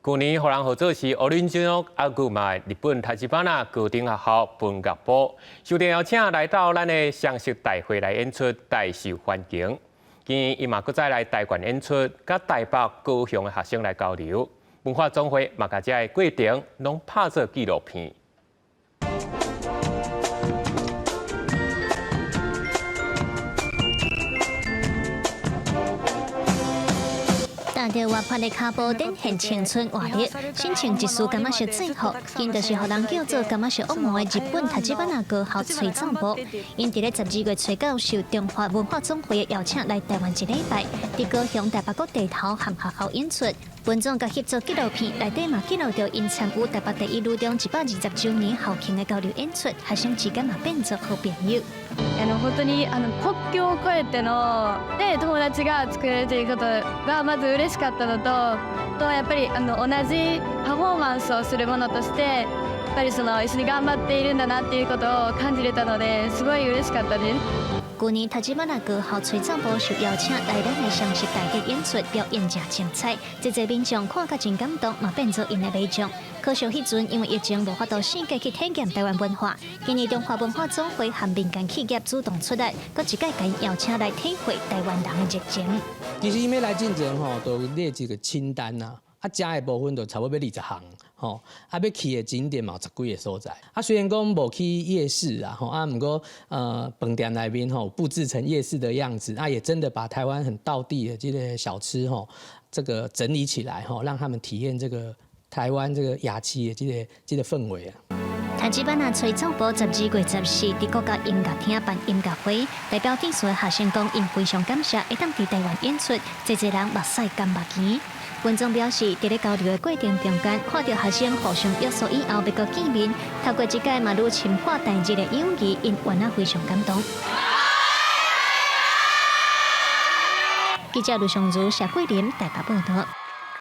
舊年予人號做是 Original 悪魔日本立花高等學校文樂部，受到邀請來到咱的雙十大會來演出，大受歡迎。今年伊嘛閣再來台灣演出，佮台北、高雄的學生來交流。文化總會嘛共這個過程攏拍做紀錄片。踏著活潑的跤步，展現青春活力，身穿一束柑仔色制服，𪜶就是予人叫做柑仔色惡魔的日本立花高校吹奏部。𪜶佇咧12月初九受中華文化總會的邀請來台灣一禮拜，佇高雄、台北閣地頭和學校演出。文總共翕做紀錄片，內底嘛記錄著𪜶參與台北第一女中120週年校慶的交流演出，學生之間嘛變做好朋友。本当に国境を越えてので友達が作れるということがまず嬉しかったのと、とやっぱり同じパフォーマンスをする者としてやっぱりその一緒に頑張っているんだなっていうことを感じれたのですごい嬉しかったです。舊年立花高校吹奏部受邀請來咱的雙十大會演出，表演誠精彩，濟濟民眾看甲真感動，嘛變做𪜶的迷眾。可惜彼陣因為疫情無法度四界去體驗台灣文化，今年中華文化總會和民間企業主動出來，閣一擺共𪜶邀請來體會台灣人的熱情。其實𪜶欲來進前吼，都列一個清單啊，啊，食的部分就差不多欲20項，吼，啊，欲去的景點嘛有十幾个所在。啊，雖然講無去夜市啊，吼，啊，毋過飯店內面吼佈置成夜市的樣子，啊，也真的把台灣很道地的這個小吃吼，這個整理起來吼，讓他們體驗這個台灣這個夜市的這個氛圍啊。立花吹奏部12月14佇國家音樂廳辦音樂會，代表致辭的學生講，𪜶非常感謝會當佇台灣演出，濟濟人目屎乾目墘。文總表示，佇咧交流的過程中間，看著學生互相約束以後，欲閣見面，透過這擺嘛愈深化台日的友誼，𪜶原來非常感動。記者盧尚如、謝桂林台北報道。